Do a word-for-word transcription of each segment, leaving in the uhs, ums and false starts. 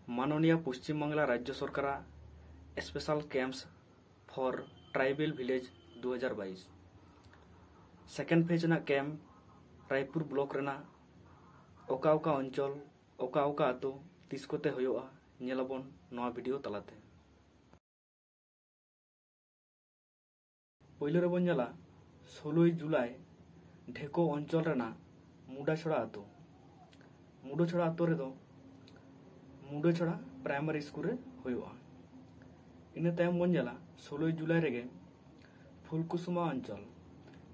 ᱢᱟᱱᱚᱱᱤᱭᱟ ᱯᱚᱥᱪᱤᱢ ᱵᱟᱝᱞᱟ ᱨᱟᱡᱽᱡᱚ ᱥᱚᱨᱠᱟᱨᱟᱜ Special Camps for Tribal Village ᱫᱩ ᱦᱟᱡᱟᱨ ᱵᱟᱭᱤᱥ᱾ Second phase ᱨᱮᱱᱟᱜ ᱠᱮᱢᱯ ᱨᱟᱭᱯᱩᱨ ᱵᱞᱚᱠ ᱨᱮᱱᱟᱜ ᱚᱠᱟ ᱚᱠᱟ ᱚᱧᱪᱚᱞ, ᱚᱠᱟ ᱚᱠᱟ ᱟᱛᱳ, ᱛᱤᱥ ᱠᱚᱛᱮ ᱦᱩᱭᱩᱜᱼᱟ, ᱧᱮᱞᱟᱵᱚᱱ ᱱᱚᱣᱟ ᱵᱷᱤᱰᱤᱭᱳ ᱛᱟᱞᱟᱛᱮ᱾ ᱯᱳᱭᱞᱳ ᱨᱮᱵᱚᱱ ᱧᱮᱞᱟ ᱥᱳᱞᱳᱭ ᱡᱩᱞᱟᱭ ᱰᱷᱮᱠᱳ ᱚᱧᱪᱚᱞ ᱨᱮᱱᱟᱜ ᱢᱩᱰᱟᱪᱷᱚᱲᱟ ᱟᱛᱳ᱾ ᱢᱩᱰᱟᱪᱷᱚᱲᱟ ᱟᱛᱳ ᱨᱮᱫᱚ ᱢᱩᱰᱟᱪᱷᱚᱲᱟ ᱯᱨᱟᱭᱢᱟᱨᱤ ᱥᱠᱩᱞ ᱨᱮ ᱦᱩᱭᱩᱜᱼᱟ᱾ ᱤᱱᱟᱹ ᱛᱟᱭᱚᱢ ᱵᱚᱱ ᱧᱮᱞᱟ ᱥᱳᱞᱳᱭ ᱡᱩᱞᱟᱭ ᱨᱮᱜᱮ ᱯᱷᱩᱞᱠᱩᱥᱩᱢᱟ ᱚᱧᱪᱚᱞ᱾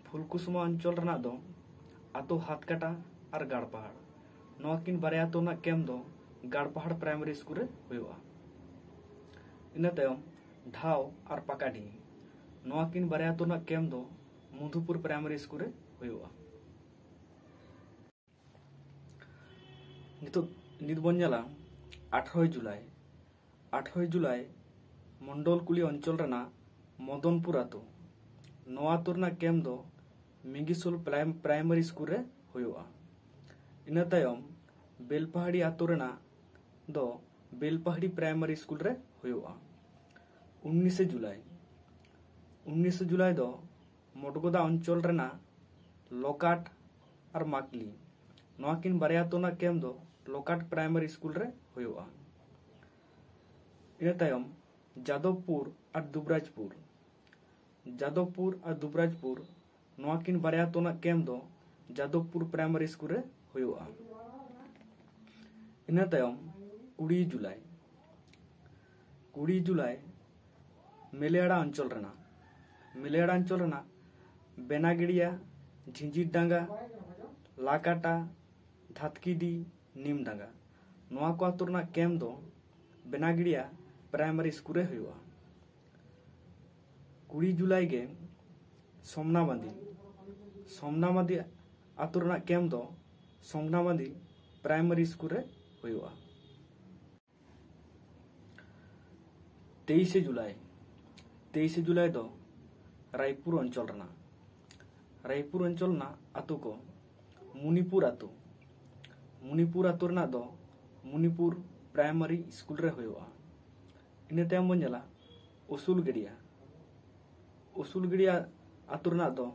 ᱯᱷᱩᱞᱠᱩᱥᱩᱢᱟ ᱚᱧᱪᱚᱞ ᱨᱮᱱᱟᱜ ᱫᱚ ᱟᱛᱳ ᱦᱟᱛᱠᱟᱴᱟ ᱟᱨ ᱜᱟᱲᱯᱟᱦᱟᱲ, ᱱᱚᱣᱟ ᱠᱤᱱ ᱵᱟᱨᱭᱟ ᱟᱛᱳ ᱨᱮᱱᱟᱜ ᱠᱮᱢᱯ ᱫᱚ ᱜᱟᱲᱯᱟᱦᱟᱲ ᱯᱨᱟᱭᱢᱟᱨᱤ ᱥᱠᱩᱞ ᱨᱮ ᱦᱩᱭᱩᱜᱼᱟ᱾ ᱤᱱᱟᱹ ᱛᱟᱭᱚᱢ ᱰᱷᱟᱣ ᱟᱨ ᱯᱟᱠᱟᱰᱤ, ᱱᱚᱣᱟ ᱠᱤᱱ ᱵᱟᱨᱭᱟ ᱟᱛᱳ ᱨᱮᱱᱟᱜ ᱠᱮᱢᱯ ᱫᱚ ᱢᱚᱫᱷᱩᱯᱩᱨ ᱯᱨᱟᱭᱢᱟᱨᱤ ᱥᱠᱩᱞ ᱨᱮ ᱦᱩᱭᱩᱜᱼᱟ᱾ ᱱᱤᱛᱚᱜ, ᱱᱤᱛ ᱵᱚᱱ ᱧᱮᱞᱟ ᱟᱴᱷᱨᱚᱭ ᱡᱩᱞᱟᱭ᱾ ᱟᱴᱷᱨᱚᱭ ᱡᱩᱞᱟᱭ ᱢᱚᱱᱰᱚᱞ ᱠᱩᱞᱤ ᱚᱧᱪᱚᱞ ᱨᱮᱱᱟᱜ ᱢᱚᱫᱚᱱᱯᱩᱨ ᱟᱛᱳ, ᱱᱚᱣᱟ ᱟᱛᱳ ᱨᱮᱱᱟᱜ ᱠᱮᱢᱯ ᱫᱚ ᱢᱤᱜᱤᱥᱳᱞ ᱯᱨᱟᱭᱤᱢ-, ᱯᱨᱟᱭᱢᱟᱨᱤ ᱥᱠᱩᱞ ᱨᱮ ᱦᱩᱭᱩᱜᱼᱟ᱾ ᱤᱱᱟᱹ ᱛᱟᱭᱚᱢ ᱵᱮᱞᱯᱟᱦᱟᱲᱤ ᱟᱛᱳ ᱨᱮᱱᱟᱜ ᱫᱚ ᱵᱮᱞᱯᱟᱦᱟᱲᱤ ᱯᱨᱟᱭᱢᱟᱨᱤ ᱥᱠᱩᱞ ᱨᱮ ᱦᱩᱭᱩᱜᱼᱟ᱾ ᱩᱱᱤᱥᱮ ᱡᱩᱞᱟᱭ, ᱩᱱᱤᱥᱮ ᱡᱩᱞᱟᱭ ᱫᱚ ᱢᱚᱴᱜᱚᱫᱟ ᱚᱧᱪᱚᱞ ᱨᱮᱱᱟᱜ ᱞᱚᱠᱟᱴ ᱟᱨ ᱢᱟᱠᱞᱤ, ᱱᱚᱣᱟ ᱠᱤᱱ ᱵᱟᱨᱭᱟ ᱟᱛᱳ ᱨᱮᱱᱟᱜ ᱠᱮᱢᱯ ᱫᱚ ᱞᱚᱠᱟᱴ ᱯᱨᱟᱭᱢᱟᱨᱤ ᱥᱠᱩᱞ ᱨᱮ ᱦᱩᱭᱩᱜᱼᱟ᱾ ᱤᱱᱟᱹ ᱛᱟᱭᱚᱢ ᱡᱟᱫᱚᱵᱽᱯᱩᱨ ᱟᱨ ᱫᱩᱵᱽᱨᱟᱡᱽᱯᱩᱨ, ᱡᱟᱫᱚᱵᱽᱯᱩᱨ ᱟᱨ ᱫᱩᱵᱽᱨᱟᱡᱽᱯᱩᱨ, ᱱᱚᱣᱟ ᱠᱤᱱ ᱵᱟᱨᱭᱟ ᱟᱛᱳ ᱨᱮᱱᱟᱜ ᱠᱮᱢᱯ ᱫᱚ ᱡᱟᱫᱚᱵᱽᱯᱩᱨ ᱯᱨᱟᱭᱢᱟᱨᱤ ᱥᱠᱩᱞ ᱨᱮ ᱦᱩᱭᱩᱜᱼᱟ᱾ ᱤᱱᱟᱹ ᱛᱟᱭᱚᱢ ᱠᱩᱲᱤ ᱡᱩᱞᱟᱭ, ᱠᱩᱲᱤ ᱡᱩᱞᱟᱭ ᱢᱮᱞᱮᱭᱟᱲᱟ ᱚᱧᱪᱚᱞ ᱨᱮᱱᱟᱜ, ᱢᱮᱞᱮᱭᱟᱲᱟ ᱚᱧᱪᱚᱞ ᱨᱮᱱᱟᱜ ᱵᱮᱱᱟᱜᱤᱲᱤᱭᱟ, ᱡᱷᱤᱸᱡᱤᱨᱰᱟᱸᱜᱟ, ᱞᱟᱠᱟᱴᱟ, ᱫᱷᱟᱛᱠᱤᱰᱤ, ᱱᱤᱢᱰᱟᱸᱜᱟ, ᱱᱚᱣᱟ ᱠᱚ ᱟᱛᱳ ᱨᱮᱱᱟᱜ ᱠᱮᱢᱯ ᱫᱚ ᱵᱮᱱᱟᱜᱤᱲᱤᱭᱟ ᱯᱨᱟᱭᱢᱟᱨᱤ ᱥᱠᱩᱞ ᱨᱮ ᱦᱩᱭᱩᱜᱼᱟ᱾ ᱠᱩᱲᱤ ᱡᱩᱞᱟᱭ ᱜᱮ ᱥᱚᱢᱱᱟᱵᱟᱸᱫᱤ, ᱥᱚᱢᱱᱟᱵᱟᱸᱫᱤ ᱟᱛᱳ ᱨᱮᱱᱟᱜ ᱠᱮᱢᱯ ᱫᱚ ᱥᱚᱢᱱᱟᱵᱟᱸᱫᱤ ᱯᱨᱟᱭᱢᱟᱨᱤ ᱥᱠᱩᱞ ᱨᱮ ᱦᱩᱭᱩᱜᱼᱟ᱾ ᱛᱮᱭᱤᱥᱮ ᱡᱩᱞᱟᱭ, ᱛᱮᱭᱤᱥᱮ ᱡᱩᱞᱟᱭ ᱫᱚ ᱨᱟᱭᱯᱩᱨ ᱚᱧᱪᱚᱞ ᱨᱮᱱᱟᱜ, ᱨᱟᱭᱯᱩᱨ ᱚᱧᱪᱚᱞ ᱨᱮᱱᱟᱜ ᱟᱛᱳ ᱠᱚ, ᱢᱩᱱᱤᱯᱩᱨ ᱟᱛᱳ, ᱢᱩᱱᱤᱯᱩᱨ ᱟᱛᱳ ᱨᱮᱱᱟᱜ ᱫᱚ ᱢᱩᱱᱤᱯᱩᱨ ᱯᱨᱟᱭᱢᱟᱨᱤ ᱥᱠᱩᱞ ᱨᱮ ᱦᱩᱭᱩᱜᱼᱟ᱾ ᱤᱱᱟᱹ ᱛᱟᱭᱚᱢ ᱵᱚᱱ ᱧᱮᱞᱟ ᱩᱥᱩᱞᱜᱟᱹᱰᱤᱭᱟ᱾ ᱩᱥᱩᱞᱜᱟᱹᱰᱤᱭᱟ ᱟᱹᱛᱩ ᱨᱮᱱᱟᱜ ᱫᱚ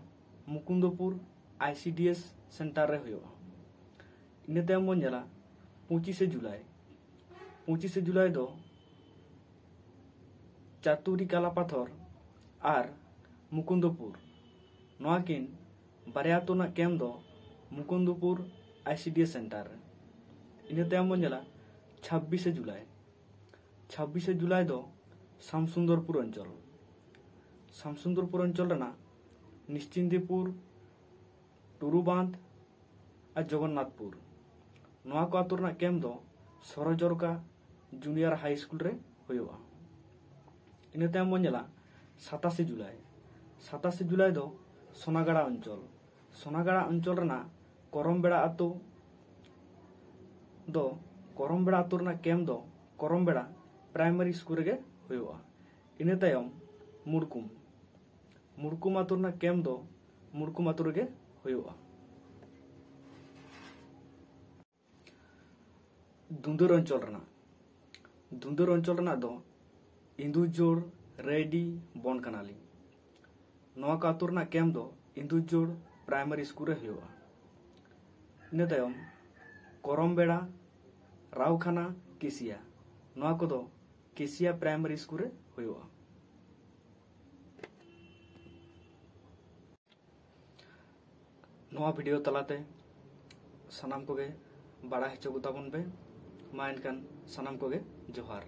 ᱢᱩᱠᱩᱱᱫᱚᱯᱩᱨ ᱟᱭᱥᱤᱰᱤᱮᱥ ᱥᱮᱱᱴᱟᱨ ᱨᱮ ᱦᱩᱭᱩᱜᱼᱟ᱾ ᱤᱱᱟᱹ ᱛᱟᱭᱚᱢ ᱵᱚᱱ ᱧᱮᱞᱟ ᱯᱚᱸᱪᱤᱥᱮ ᱡᱩᱞᱟᱭ᱾ ᱯᱚᱸᱪᱤᱥᱮ ᱡᱩᱞᱟᱭ ᱫᱚ ᱪᱟᱛᱩᱨᱤ ᱠᱟᱞᱟᱯᱟᱛᱷᱚᱨ ᱟᱨ ᱢᱩᱠᱩᱱᱫᱚᱯᱩᱨ, ᱱᱚᱣᱟ ᱠᱤᱱ ᱵᱟᱨᱭᱟ ᱟᱹᱛᱩ ᱨᱮᱱᱟᱜ ᱠᱮᱢᱯ ᱫᱚ ᱢᱩᱠᱩᱱᱫᱚᱯᱩᱨ ᱟᱭᱥᱤᱰᱤᱮᱥ ᱥᱮᱱᱴᱟᱨ ᱨᱮ᱾ ᱤᱱᱟᱹ ᱛᱟᱭᱚᱢ ᱵᱚᱱ ᱧᱮᱞᱟ ᱪᱷᱟᱵᱵᱤᱥᱮ ᱡᱩᱞᱟᱭ᱾ ᱪᱷᱟᱵᱵᱤᱥᱮ ᱡᱩᱞᱟᱭ ᱫᱚ ᱥᱟᱢᱥᱩᱱᱫᱚᱨᱯᱩᱨ ᱚᱧᱪᱚᱞ᱾ ᱥᱟᱢᱥᱩᱱᱫᱚᱨᱯᱩᱨ ᱚᱧᱪᱚᱞ ᱨᱮᱱᱟᱜ ᱱᱤᱥᱪᱤᱱᱫᱤᱯᱩᱨ, ᱴᱩᱨᱩᱵᱟᱸᱫᱷ ᱟᱨ ᱡᱚᱜᱚᱱᱱᱟᱛᱷᱯᱩᱨ, ᱱᱚᱣᱟ ᱠᱚ ᱟᱹᱛᱩ ᱨᱮᱱᱟᱜ ᱠᱮᱢᱯ ᱫᱚ ᱥᱚᱨᱚᱡᱚᱨᱠᱟ ᱡᱩᱱᱤᱭᱟᱨ ᱦᱟᱭ ᱥᱠᱩᱞ ᱨᱮ ᱦᱩᱭᱩᱜᱼᱟ᱾ ᱤᱱᱟᱹ ᱛᱟᱭᱚᱢ ᱵᱚᱱ ᱧᱮᱞᱟ ᱥᱟᱛᱟᱥᱮ ᱡᱩᱞᱟᱭ᱾ ᱥᱟᱛᱟᱥᱮ ᱡᱩᱞᱟᱭ ᱫᱚ ᱥᱚᱱᱟᱜᱟᱲᱟ ᱚᱧᱪᱚᱞ᱾ ᱥᱚᱱᱟᱜᱟᱲᱟ ᱚᱧᱪᱚᱞ ᱨᱮᱱᱟᱜ ᱠᱚᱨᱚᱢᱵᱮᱲᱟ ᱟᱹᱛᱩ ᱫᱚ, ᱠᱚᱨᱚᱢᱵᱮᱲᱟ ᱟᱹᱛᱩ ᱨᱮᱱᱟᱜ ᱠᱮᱢᱯ ᱫᱚ ᱠᱚᱨᱚᱢᱵᱮᱲᱟ ᱯᱨᱟᱭᱢᱟᱨᱤ ᱥᱠᱩᱞ ᱨᱮᱜᱮ ᱦᱩᱭᱩᱜᱼᱟ᱾ ᱤᱱᱟᱹ ᱛᱟᱭᱚᱢ ᱢᱩᱲᱠᱩᱢ᱾ ᱢᱩᱲᱠᱩᱢ ᱟᱹᱛᱩ ᱨᱮᱱᱟᱜ ᱠᱮᱢᱯ ᱫᱚ ᱢᱩᱲᱠᱩᱢ ᱟᱹᱛᱩ ᱨᱮᱜᱮ ᱦᱩᱭᱩᱜᱼᱟ᱾ ᱫᱩᱸᱫᱟᱹᱨ ᱚᱧᱪᱚᱞ ᱨᱮᱱᱟᱜ, ᱫᱩᱸᱫᱟᱹᱨ ᱚᱧᱪᱚᱞ ᱨᱮᱱᱟᱜ ᱫᱚ ᱤᱸᱫᱩᱨᱡᱳᱲ, ᱨᱮᱰᱤ, ᱵᱚᱱᱠᱟᱱᱟᱞᱤ, ᱱᱚᱣᱟ ᱠᱚ ᱟᱹᱛᱩ ᱨᱮᱱᱟᱜ ᱠᱮᱢᱯ ᱫᱚ ᱤᱸᱫᱩᱨᱡᱳᱲ ᱯᱨᱟᱭᱢᱟᱨᱤ ᱥᱠᱩᱞ ᱨᱮ ᱦᱩᱭᱩᱜᱼᱟ᱾ ᱤᱱᱟᱹ ᱛᱟᱭᱚᱢ ᱠᱚᱨᱚᱢᱵᱮᱲᱟ, ᱨᱟᱣᱠᱷᱟᱱᱟ, ᱠᱮᱥᱤᱭᱟ, ᱱᱚᱣᱟ ᱠᱚᱫᱚ ᱠᱮᱥᱤᱭᱟ ᱯᱨᱟᱭᱢᱟᱨᱤ ᱥᱠᱩᱞ ᱨᱮ ᱦᱩᱭᱩᱜᱼᱟ᱾ ᱱᱚᱣᱟ ᱵᱷᱤᱰᱤᱭᱳ ᱛᱟᱞᱟᱛᱮ ᱥᱟᱱᱟᱢ ᱠᱚᱜᱮ ᱵᱟᱲᱟᱭ ᱦᱚᱪᱚ ᱠᱚᱛᱟ ᱵᱚᱱ ᱯᱮ᱾ ᱢᱟ ᱮᱱᱠᱷᱟᱱ ᱥᱟᱱᱟᱢ ᱠᱚᱜᱮ ᱡᱚᱦᱟᱨ᱾